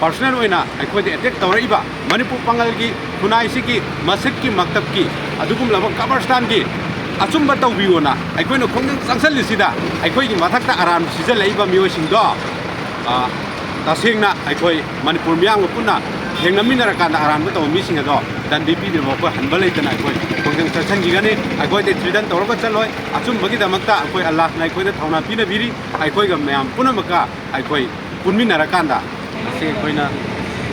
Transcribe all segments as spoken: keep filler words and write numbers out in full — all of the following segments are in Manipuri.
ꯄꯔꯁꯣꯅꯦꯜ ꯑꯣꯏꯅ ꯑꯩꯈꯣꯏꯗ ꯑꯦꯇꯦꯛ ꯇꯧꯔꯛꯏꯕ ꯃꯅꯤꯄꯨꯔ ꯄꯥꯡꯒꯜꯒꯤ ꯈꯨꯟꯅꯥꯏꯁꯤꯒꯤ ꯃꯁꯖꯤꯠꯀꯤ ꯃꯛꯇꯕꯀꯤ ꯑꯗꯨꯒꯨꯝꯂꯕ ꯀꯕꯔꯁꯇꯥꯟꯒꯤ ꯑꯆꯨꯝꯕ ꯇꯧꯕꯤꯌꯣꯅ ꯑꯩꯈꯣꯏꯅ ꯈꯣꯡꯖꯪ ꯆꯪꯁꯤꯜꯂꯤꯁꯤꯗ ꯑꯩꯈꯣꯏꯒꯤ ꯃꯊꯛꯇ ꯑꯔꯥꯟꯕ ꯁꯤꯖꯤꯜꯂꯛꯏꯕ ꯃꯤꯑꯣꯏꯁꯤꯡꯗꯣ, ꯑ, ꯇꯁꯦꯡꯅ ꯑꯩꯈꯣꯏ ꯃꯅꯤꯄꯨꯔ ꯃꯤꯌꯥꯝꯒ ꯄꯨꯟꯅ ꯊꯦꯡꯅꯃꯤꯟꯅꯔꯀꯥꯟꯗ ꯑꯔꯥꯟꯕ ꯇꯧꯕ ꯃꯤꯁꯤꯡ ꯑꯗꯣ ꯗꯟꯗꯤ ꯄꯤꯗ꯭ꯔꯤꯕ ꯑꯩꯈꯣꯏ ꯍꯟꯕ ꯂꯩꯇꯅ ꯑꯩꯈꯣꯏ ꯈꯣꯡꯖꯪ ꯆꯠꯁꯤꯟꯈꯤꯒꯅꯤ꯫ ꯑꯩꯈꯣꯏꯗ ꯊ꯭ꯔꯤꯗꯟ ꯇꯧꯔꯒ ꯆꯠꯂꯣꯏ꯫ ꯑꯆꯨꯝꯕꯒꯤꯗꯃꯛꯇ ꯑꯩꯈꯣꯏ ꯑꯜꯂꯥꯍꯅ ꯑꯩꯈꯣꯏꯗ ꯊꯧꯅꯥ ꯄꯤꯅꯕꯤꯔꯤ꯫ ꯑꯩꯈꯣꯏꯒ ꯃꯌꯥꯝ ꯄꯨꯝꯅꯃꯛꯀ ꯑꯩꯈꯣꯏ ꯄꯨꯟꯃꯤꯟꯅꯔꯀꯥꯟꯗ ꯉꯁꯤ ꯑꯩꯈꯣꯏꯅ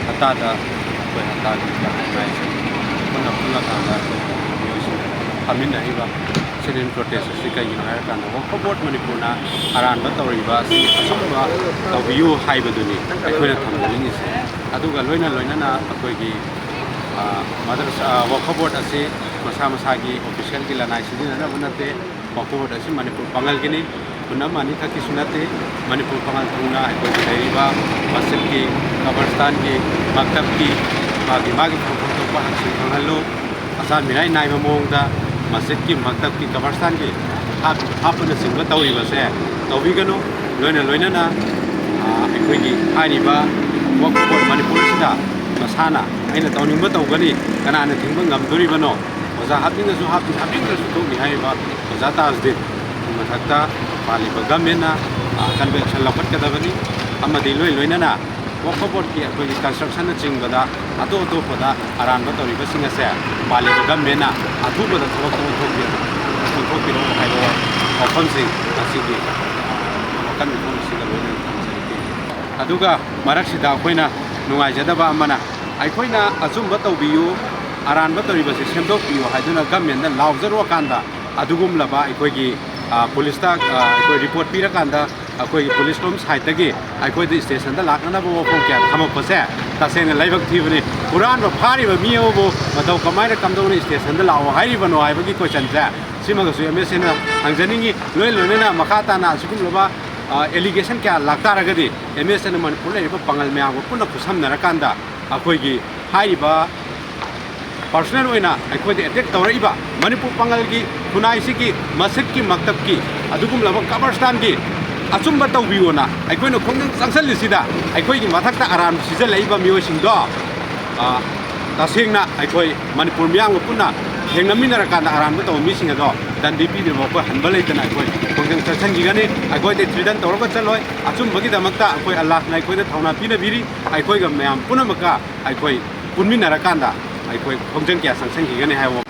ꯍꯞꯇꯥꯗ ꯑꯩꯈꯣꯏ ꯍꯞꯇꯥꯒꯤ ꯄꯨꯟꯅ ꯄꯨꯜꯂꯀꯥꯟꯗ ꯑꯩꯈꯣꯏ ꯃꯤꯑꯣꯏꯁꯤꯡ ꯐꯝꯃꯤꯟꯅꯔꯤꯕ ꯁꯤꯠ ꯏꯟ ꯄ꯭ꯔꯣꯇꯦꯁ ꯑꯁꯤ ꯀꯩꯒꯤꯅꯣ ꯍꯥꯏꯔꯀꯥꯟꯗ ꯋꯛꯐ ꯕꯣꯔꯗ ꯃꯅꯤꯄꯨꯔꯅ ꯑꯔꯥꯟꯕ ꯇꯧꯔꯤꯕ ꯑꯁꯤ ꯑꯆꯨꯝꯕ ꯇꯧꯕꯤꯌꯨ ꯍꯥꯏꯕꯗꯨꯅꯤ ꯑꯩꯈꯣꯏꯅ ꯊꯝꯖꯅꯤꯡꯉꯤꯁꯦ꯫ ꯑꯗꯨꯒ ꯂꯣꯏꯅ ꯂꯣꯏꯅꯅ ꯑꯩꯈꯣꯏꯒꯤ, ꯑ, ꯃꯗꯔꯁꯥ, ꯑ, ꯋꯛꯐ ꯕꯣꯔꯗ ꯑꯁꯤ ꯃꯁꯥ ꯃꯁꯥꯒꯤ ꯑꯣꯐꯤꯁꯤꯌꯦꯜꯒꯤ ꯂꯅꯥꯏ ꯁꯤꯖꯤꯟꯅꯅꯕ ꯅꯠꯇꯦ꯫ ꯋꯛꯐ ꯕꯣꯔꯗ ꯑꯁꯤ ꯃꯅꯤꯄꯨꯔ ꯄꯥꯡꯒꯜꯒꯤꯅꯤ꯫ ꯈꯨꯟ ꯑꯃ ꯑꯅꯤꯈꯛꯀꯤꯁꯨ ꯅꯠꯇꯦ, ꯃꯅꯤꯄꯨꯔ ꯄꯥꯡꯒꯜ ꯊꯨꯡꯅ ꯑꯩꯈꯣꯏꯒꯤ ꯂꯩꯔꯤꯕ ꯃꯁꯖꯤꯠꯀꯤ, ꯀꯕꯔꯁꯇꯥꯟꯒꯤ, ꯃꯛꯇꯕꯀꯤ ꯃꯥꯒꯤ ꯃꯥꯒꯤ ꯊꯣꯛꯐꯝ ꯊꯣꯛꯄ ꯍꯛꯁꯤꯡ ꯐꯪꯍꯜꯂꯨ꯫ ꯑꯆꯥꯟ ꯃꯤꯔꯥꯏ ꯅꯥꯏꯕ ꯃꯑꯣꯡꯗ ꯃꯁꯖꯤꯠꯀꯤ, ꯃꯛꯇꯕꯀꯤ, ꯀꯕꯔꯁꯇꯥꯟꯒꯤ ꯍꯥꯞ-, ꯍꯥꯞꯄꯅꯆꯤꯡꯕ ꯇꯧꯔꯤꯕꯁꯦ ꯇꯧꯕꯤꯒꯅꯨ꯫ ꯂꯣꯏꯅ ꯂꯣꯏꯅꯅ, ꯑ, ꯑꯩꯈꯣꯏꯒꯤ ꯍꯥꯏꯔꯤꯕ ꯋꯛꯐ ꯕꯣꯔꯗ ꯃꯅꯤꯄꯨꯔ ꯑꯁꯤꯗ ꯃꯁꯥꯅ ꯑꯩꯅ ꯇꯧꯅꯤꯡꯕ ꯇꯧꯒꯅꯤ, ꯀꯅꯥꯅ ꯊꯤꯡꯕ ꯉꯝꯗꯣꯔꯤꯕꯅꯣ? ꯑꯣꯖꯥ ꯍꯥꯞꯅꯤꯡꯉꯁꯨ ꯍꯥꯞꯅꯤ, ꯍꯥꯞꯅꯤꯡꯗ꯭ꯔꯁꯨ ꯇꯣꯛꯅꯤ ꯍꯥꯏꯔꯤꯕ ꯑꯣꯖꯥ ꯇꯥꯖꯗꯤꯟ ꯃꯊꯛꯇ ꯄꯥꯜꯂꯤꯕ ꯒꯃꯦꯟꯅ, ꯑ, ꯀꯟꯕ ꯑꯦꯛꯁꯟ ꯂꯧꯈꯠꯀꯗꯕꯅꯤ꯫ ꯑꯃꯗꯤ ꯂꯣꯏ ꯂꯣꯏꯅꯅ ꯋꯛꯐ ꯕꯣꯔꯗꯀꯤ ꯑꯩꯈꯣꯏꯒꯤ ꯀꯟꯁꯇ꯭ꯔꯛꯁꯟꯅꯆꯤꯡꯕꯗ ꯑꯇꯣꯞ ꯑꯇꯣꯞꯄꯗ ꯑꯔꯥꯟꯕ ꯇꯧꯔꯤꯕꯁꯤꯡ ꯑꯁꯦ ꯄꯥꯜꯂꯤꯕ ꯒꯃꯦꯟꯅ ꯑꯊꯨꯕꯗ ꯊꯕꯛꯇ ꯑꯣꯟꯊꯣꯛꯄꯤ-, ꯑꯣꯟꯊꯣꯛꯄꯤꯔꯛꯑꯣ ꯍꯥꯏꯕ ꯋꯥꯐꯝꯁꯤꯡ ꯉꯁꯤꯒꯤ ꯋꯥꯀꯟ ꯃꯤꯐꯝ ꯑꯁꯤꯗ ꯂꯣꯏꯅꯅ ꯊꯝꯖꯔꯛꯀꯦ꯫ ꯑꯗꯨꯒ ꯃꯔꯛꯁꯤꯗ ꯑꯩꯈꯣꯏꯅ ꯅꯨꯡꯉꯥꯏꯖꯗꯕ ꯑꯃꯅ, ꯑꯩꯈꯣꯏꯅ ꯑꯆꯨꯝꯕ ꯇꯧꯕꯤꯌꯨ, ꯑꯔꯥꯟꯕ ꯇꯧꯔꯤꯕꯁꯤ ꯁꯦꯝꯗꯣꯛꯄꯤꯌꯨ ꯍꯥꯏꯗꯨꯅ ꯒꯃꯦꯟꯗ ꯂꯥꯎꯖꯔꯨꯔꯀꯥꯟꯗ, ꯑꯗꯨꯒꯨꯝꯂꯕ ꯑꯩꯈꯣꯏꯒꯤ, ꯑ, ꯄꯨꯂꯤꯁꯇ, ꯑ, ꯑꯩꯈꯣꯏ ꯔꯤꯄꯣꯔꯠ ꯄꯤꯔꯀꯥꯟꯗ, ꯑꯩꯈꯣꯏꯒꯤ ꯄꯨꯂꯤꯁ ꯂꯣꯝ ꯁꯥꯏꯠꯇꯒꯤ ꯑꯩꯈꯣꯏꯗ ꯁ꯭ꯇꯦꯁꯟꯗ ꯂꯥꯛꯅꯅꯕ ꯋꯥꯐꯝ ꯀꯌꯥ ꯊꯝꯃꯛꯄꯁꯦ ꯇꯁꯦꯡꯅ ꯂꯥꯏꯕꯛ ꯊꯤꯕꯅꯤ꯫ ꯍꯨꯔꯥꯟꯕ ꯐꯥꯔꯤꯕ ꯃꯤ ꯑꯃꯕꯨ ꯃꯇꯧ ꯀꯃꯥꯏꯅ ꯀꯝꯗꯧꯅ ꯁ꯭ꯇꯦꯁꯟꯗ ꯂꯥꯛꯑꯣ ꯍꯥꯏꯔꯤꯕꯅꯣ ꯍꯥꯏꯕꯒꯤ ꯀꯣꯏꯁꯟꯁꯦ, ꯁꯤꯃꯒꯁꯨ ꯑꯦꯝ ꯑꯦꯁ ꯑꯦꯅ ꯍꯪꯖꯅꯤꯡꯉꯤ꯫ ꯂꯣꯏ ꯂꯣꯏꯅꯅ ꯃꯈꯥ ꯇꯥꯅ ꯑꯁꯤꯒꯨꯝꯂꯕ, ꯑ, ꯑꯦꯂꯤꯒꯦꯁꯟ ꯀꯌꯥ ꯂꯥꯛꯇꯥꯔꯒꯗꯤ ꯑꯦꯝ ꯑꯦꯁ ꯑꯦꯅ ꯃꯅꯤꯄꯨꯔ ꯂꯩꯔꯤꯕ ꯄꯥꯡꯒꯜ ꯃꯌꯥꯝꯒ ꯄꯨꯟꯅ ꯈꯨꯠꯁꯝꯅꯔꯀꯥꯟꯗ ꯑꯩꯈꯣꯏꯒꯤ ꯍꯥꯏꯔꯤꯕ ꯄꯔꯁꯣꯅꯦꯜ ꯑꯣꯏꯅ ꯑꯩꯈꯣꯏꯗ ꯑꯦꯇꯦꯛ ꯇꯧꯔꯛꯏꯕ ꯃꯅꯤꯄꯨꯔ ꯄꯥꯡꯒꯜꯒꯤ ꯈꯨꯟꯅꯥꯏꯁꯤꯒꯤ ꯃꯁꯖꯤꯠꯀꯤ ꯃꯛꯇꯕꯀꯤ ꯑꯗꯨꯒꯨꯝꯂꯕ ꯀꯕꯔꯁꯇꯥꯟꯒꯤ ꯑꯆꯨꯝꯕ ꯇꯧꯕꯤꯌꯣꯅ ꯑꯩꯈꯣꯏꯅ ꯈꯣꯡꯖꯪ ꯆꯪꯁꯤꯜꯂꯤꯁꯤꯗ ꯑꯩꯈꯣꯏꯒꯤ ꯃꯊꯛꯇ ꯑꯔꯥꯟꯕ ꯁꯤꯖꯤꯜꯂꯛꯏꯕ ꯃꯤꯑꯣꯏꯁꯤꯡꯗꯣ, ꯑ, ꯇꯁꯦꯡꯅ ꯑꯩꯈꯣꯏ ꯃꯅꯤꯄꯨꯔ ꯃꯤꯌꯥꯝꯒ ꯄꯨꯟꯅ ꯊꯦꯡꯅꯃꯤꯟꯅꯔꯀꯥꯟꯗ ꯑꯔꯥꯟꯕ ꯇꯧꯕ ꯃꯤꯁꯤꯡ ꯑꯗꯣ ꯗꯟꯗꯤ ꯄꯤꯗ꯭ꯔꯤꯕ ꯑꯩꯈꯣꯏ ꯍꯟꯕ ꯂꯩꯇꯅ ꯑꯩꯈꯣꯏ ꯈꯣꯡꯖꯪ ꯆꯪꯁꯤꯟꯈꯤꯒꯅꯤ꯫ ꯑꯩꯈꯣꯏꯗꯤ threaten ꯇꯧꯔꯒ ꯆꯠꯂꯣꯏ꯫ ꯑꯆꯨꯝꯕꯒꯤꯗꯃꯛꯇ ꯑꯩꯈꯣꯏ ꯑꯜꯂꯥꯍꯅ ꯑꯩꯈꯣꯏꯗ ꯊꯧꯅꯥ ꯄꯤꯅꯕꯤꯔꯤ꯫ ꯑꯩꯈꯣꯏꯒ ꯃꯌꯥꯝ ꯄꯨꯝꯅꯃꯛꯀ ꯑꯩꯈꯣꯏ ꯄꯨꯟꯃꯤꯟꯅꯔꯀꯥꯟꯗ ꯑꯩꯈꯣꯏ ꯈꯣꯡꯖꯪ ꯀꯌꯥ ꯆꯪꯁꯤꯟꯈꯤꯒꯅꯤ ꯍꯥꯏꯕ